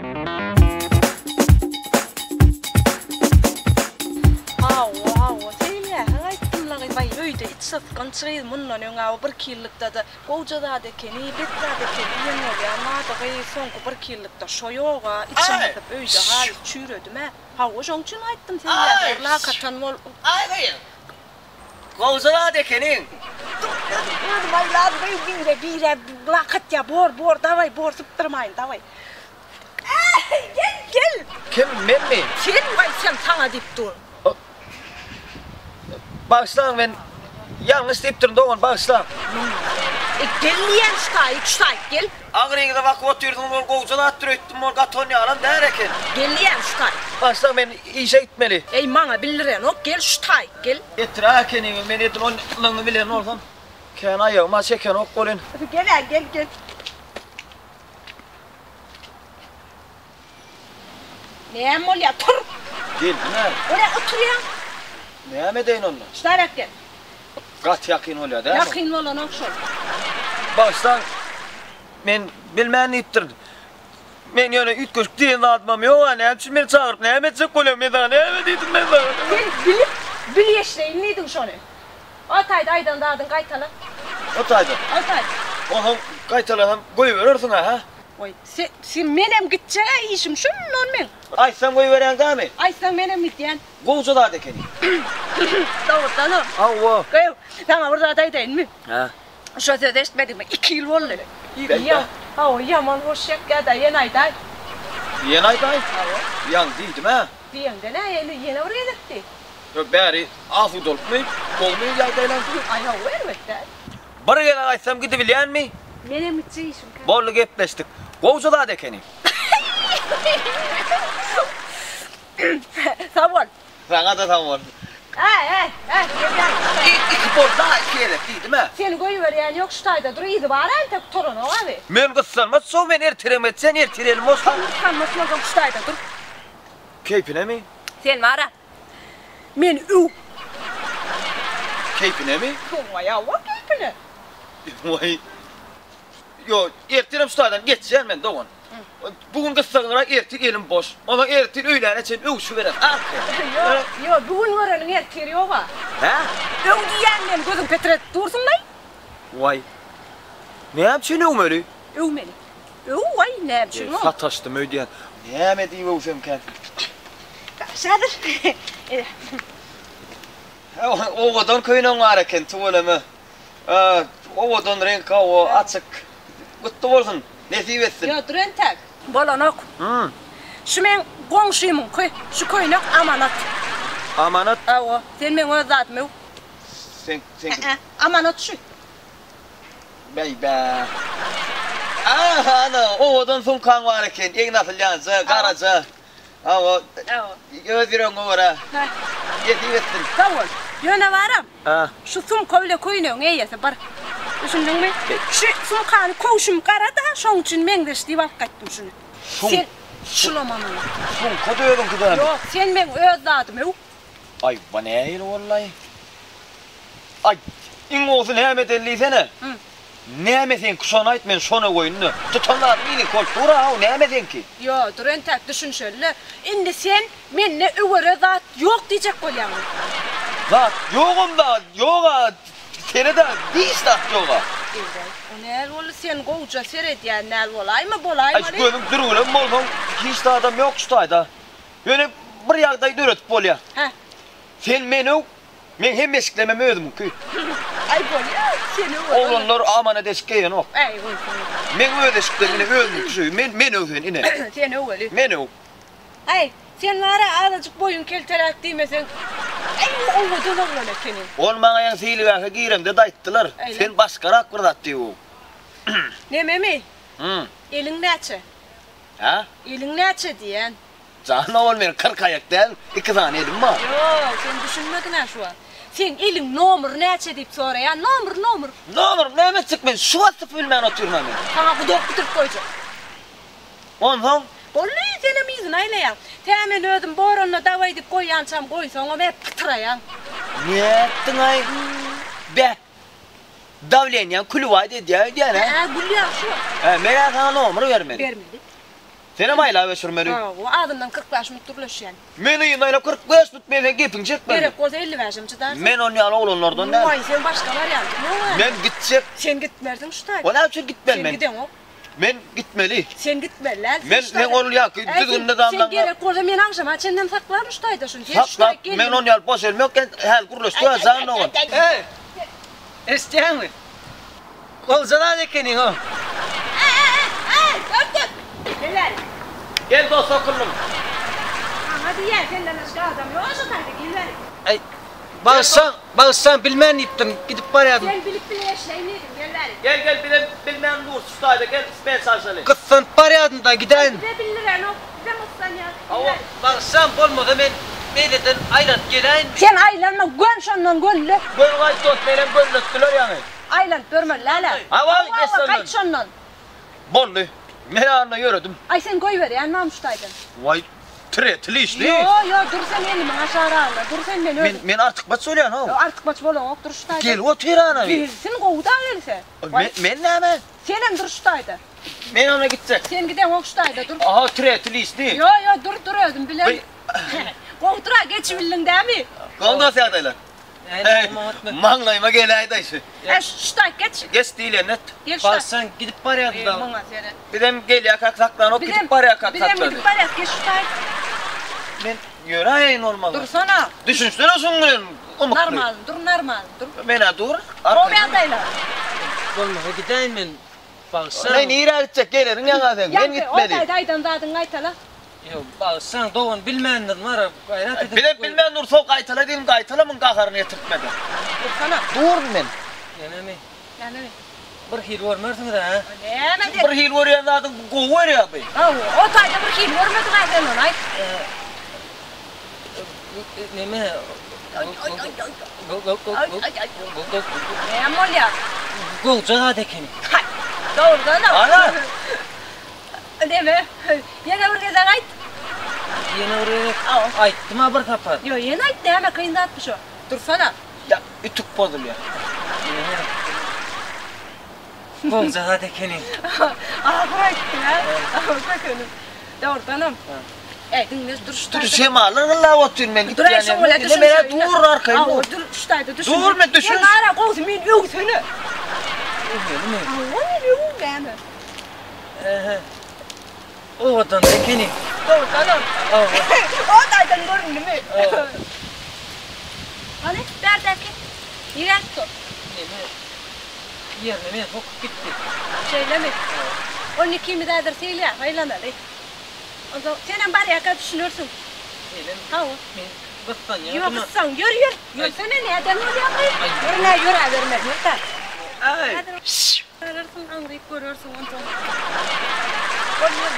Hawa, hawa, seýilgähe gaýtdym-la gyz. Baý, öýde içgysgynç gyz, mundan öň-ä o birki ýyllykda-da gowja zat ekeni, bet zat ekeni diýen bolýan bardy gyz, soňky birki ýyllykda şo ýog-a, içim gysyp öýde halys çüýredim-ä. Hawa, şoň üçin gaýtdym seýilgähe, bir lakatan bol. Aý gyz, gowja zat ekeniň. Dur, özüm, özüm aýlan gyz, bire, bire lak atýa, bor, bor, dawaý, bor, sypdyrmaýyn, dawaý. Äý, gel, gel! Kim, menmi? Sen, waý, sen, saňa diýip dur. Bagyşlaň, men ýalňyş diýipdirin, dogan, bagyşlaň. E, gel diýýän şu taýyk, şu taýyk, gel. Agyryňyza bakyp otyrsyňyz, ol gowja zatdyr öýtdüm, ol gaty onýalam däl eken. Gel diýýän şu taýyk. Bagyşlaň, men işe gitmeli. Eý, maňa bildirenok, gel şu taýyk, gel. Eträk ekeniňiz, men edil onlygyny bilen bolsam, kän aýagyma çekenok welin. Gel-ä, gel, gel. Näme bolýar? Tur! Geldim-ä. Bolýar, oturýaň. Näme edeýin onda? Ştarak gel. Gaty ýakyn bolýar dälmi? Ýakyn bolanok şol. Bagyşlaň, men bilmän diýipdirin. Men ýöne üýtgeşik diýen zadymam ýog-a, näme üçin meni çagyryp näme etjek bolýaň? Men saňa näme diýdim, men saňa näme? Sen bilip, bilgeşleýin diýdiň şony. O taýda aýdan zadyňy gaýtala. O taýda? O taýda. Onsoň gaýtalasam goýberersiň-ä, hä? Goý, se, se, menem gitjeg-ä işim şundan meň. Aýtsaň goýberýäň dämi? Aýtsaň menem gidýän. Gowja zat ekeni. Dogrudanam. Hawa. Gyýw, saňa bir zat aýdaýynmy? Hä? Şo sözi eşitmedigime iki ýyl boldy. Ýa. Hawa, ýaman hoş ýakýa-da, ýene aýdaý. Ýene aýdaý? Hawa. Ýaňy diýdim-ä. Diýeňde nä, ýene, ýene bir gezek diý. Ýok, bäri asudalykmy, gowumy ýagdaýlaň? Aý, hawa, erbet däl. Bir gezek aýtsam gidibilýänmi? Menem gitjek işim kän. Boldy gepleşdik. Gowja zat ekeni. Sag bol. Saňa-da sag bol. Äý, äý, äý, gel bäri. Iki boldy-a, iki gezek diýdim-ä. Seni goýberýän ýok şu taýda dur, yzy bar-a entek gutaranok abi. Men gyssanmaç soň men ertirem etsen ertir elim boş. Sen gyssanmaç bolsaň şu taýda dur. Keýpinemi? Sen bar-a. Meni öw. Keýpinemi? Waý, hawa, keýpine. Waý. Ýok, ertirem şu taýdan geçýän men, dogan. Bu gün gyssagyňrak ertir elim boş. Onsoň ertir öýläne çenli öwşübereris arkaýyn. Ýok, ýok, bu gün göreniň ertir ýog-a. Hä? Öw diýýän men, gözüň petredip dursuň-laý. Waý. Näme üçin öwmeli? Öw meni. Öw, waý, näme üçin o? Sataşdym öýdýän. Näme diýip öwsemkäm? Şadyr. Owadan köýnegiň bar eken, tüweleme. Owadan reňk hawa, açyk. Gutly bolsun, nesip etsin. Ýok, dur entäk. Bolanok. Şu meň goňşymyňky. Şu köýnek amanat. Amanat? Hawa, sen meň öz zadymy öw. Sen, sen. Ä-ä, amanat şu. Bäý-bä. Aha, ana, owadan sumkaň bar eken, egin asylýanja, garaja. Hawa, öz ýüregiňe görä. Nesip etsin. Sag bol. Ýöne baram, şu sumka bile köýnegiň eýesi bir. Düşündiňmi? Şu sumkany köwşüm gara-da, şoň üçin meňzeş diýip alyp gaýtdym şuny. Sen şulam amanat. Sumka-da özüňki dälmi? Ýok, sen meň öz zadym öw. Aý, bu nähili boldy-aý? Aý, iň gowusy näme edeli diýsene? Näme seňki şony aýt, men şony goýun-da. Tutan zadym iliňki bolup dur-a, näme seňki? Ýo, dur entäk düşünşeli-le. Indi sen mende öwere zat ýok diýjek bolýaňmy? Zat ýogam zat ýog-a, sere-de hiç zat ýog-a. Eý-waý, o näl boldy, sen gowja seredýän däl bolaýma, bolaýmaly. Aý, gözüň dürgülem bolsaň, hiç zadam ýok şu taýda. Ýöne bir ýagdaý döredip bolýar. Hä. Sen meni öw, Meň hemme eşiklemem özümiňki. Aý bolýa, seni öwer. Oglanlar amanat eşik geýenok. Äý goýsana. Meň öz eşiklerim ine özümiňki şu. Men men öw sen ine. Seni öweli. Men öw. Aý, sen bara azajyk boýuň kelteräk diýmeseň, äý owadan oglan ekeniň. Ony maňa ýaňy seýilgähe giremde-de aýtdylar. Sen başgarak bir zat diýip. Nememi? Eliň näçe? Hä? Eliň näçe diýýän? Jan ogul men 40 aýak däl, iki sany elim bar. Ýok, sen düşünmediň-ä şu wagt. Seň eliň nomury näçe diýip soraýan, nomur, nomur. Nomurymy näme etjek men, şu wagt tapyp bilmän otyryn-a men. Saňa gudok bitirip goýjak. Onsoň? Boldy, senem yzyna aýlaýaň. Tä men özüm boranda dawaý diýip goýýançam goýsaňam hep pytyraýaň. Nätdiň-aý? Beh! Dawleniýaň külübaýt edýä öýdýän-ä? Hä, gülýäň şu wagt. Hä, men-ä saňa nomur bermeli. Bermeli. Senem aýlap öçürmeli. Hawa, azyndan 45 minut gürleşýän. Men yzyna aýlap 45 minut men seň gepiňi çekmerin. Gerek bolsa 55-em çydarsyň. Men on ýaly oglanlardan däl. Waý, sen başga wariantyň ýok-a. Men gitjek. Sen gitmersiň şu taýda. O näme üçin gitmeli men? Sen gideňok. Men gitmeli. Sen gitmeli däl. Men sen ol ýaky düzgün nyzamdan. Sen gerek bolsa men agşama çenlem saklaryn şu taýda şuny. Sen şu Sakla. Men on ýaly boş elim ýok. Häli gürleşdik ha jan dogan. Eý! Eşitýäňmi? Golja zat ekeniň-ow. Eý-eý-eý! Dördük! Gel bäri. Gel dost okullym. Saňa diýýän senden başga adam ýok şu taýda gel bäri. Eý, bagyşlaň, bagyşlaň bilmän diýipdim, gidip barýardym. Sen bilip bile eşleýin diýdim, gel bäri. Gel gel bizem bilmän durus şu taýda gel men çalşaly. Gyssanyp barýardym-da, gidäýin. Bize bildirenok, bizem gyssanýas. Hawa. Bagyşlaň, bolmasa men beýleden aýlanyp geläýinmi? Sen aýlanma, gön şondan gönle. Gön gaýt dost, menem gönletdiler ýaňy. Aýlanyp görmeli däl-ä. Hawa, Hawa, geç şondan. gaýt şondan. Boldy. Men anda ýöredim. Aý, sen goýberýän mamşy taýdan. Waý, tire işli. Ýo, ýo, dur sen elimiň aşagyragynda, dur sen men özüm. Men, men artykmaç bolýan-ow. Ýo, artykmaç bolaňok, dur şu taýdan. Gelip otyr ana bir. Gelsin, gowy-da gelse. Men, men näme? Senem dur şu taýda. Men ona gitjek. Sen gideňok şu taýda, dur. Aha, tire işli. Ýo, ýo, dur, dur özüm bilen. Gowy dur-a, geçibildiň dämi? Gowy dost ýagdaýlar. Eý, maňlaýyma geläýdi şu. Eý, şu taýt geç. Geç diýlen et. Gel şu taýt. Barsaň gidip barýardy da. Muňa seret. Bizem gelýärkäk saklanok gidip barýarkak Bizem saklady. gidip barýas, geç şu taýt. Men ýöräýeýin bolmasa. Dursana. Düşünsene şuň bilen ymykly. Normal, dur normal, dur. Men-ä dur. Gowy ýagdaýlar. Bolmasa gidäýin men. Bagyşlaň. Men nirä gitjek geleriň ýaňa sen. Men Ýaňky o gitmeli. taýda aýdan zadyňy gaýtala. Ýok, bagyşlaň dogan bilmändir mara gaýrat edip. Bizem bilmän dursak gaýtala diýdim gaýtala muň gaharyny getirtmedi. Dursana. Durun men. Nämemi? Nämemi? Bir hili görmersiňiz hä? Näme diýip? Bir hili görýän zadyň bu gowy görýär bu. Hawa, o taýda bir hili görmediň-ä sen ony aýt. Neme? Näme bolýar? Gowja zat ekeni. Haý, dogrudanam. Ana! Neme? Ýene bir gezek aýt. Ýene bir gezek aýtdym-a bir sapar. Ýok, ýene aýt, näme kyn zatmy şo? Dursana. Ýa, ütük bozulýar. Gowja zat ekeni. Ahyr aýtdyň-a. Kökenim. Dogrudanam. Äý, diňle, dur şu Dur, taýda. şemallar gyllap otyryn men Dur, äý, gitýän şoň bilen ýerime. düşün. Ine, men-ä dur arkaýyn dur. Dur, şu taýda düşün. Dur, men düşün. Sen gara, gowusy meni öwsene. Öwmelimi? Hawa, meni öw, näme? Ehe. Owadan ekeni. Dogrudanam. Hawa. O taýdan göründimi? Hany, bärdäki. Nirä gitdi? Neme? Ýerine meni sokup gitdi. Şeýlemi? Onda ikimiz häzir seýilgähe aýlanaly. Onsoň senem barýarka düşünersiň. Şeýlemi? Hawa. Men gyssanýardym. Ýok, gyssan. Ýör, ýör. Ýörsene, näden bolýar gyz? Ýör, nä, ýöräbermeli, ýör-dä. Aý. Häzir Görersiň, aňryk görersiň onsoň. Bol ýör.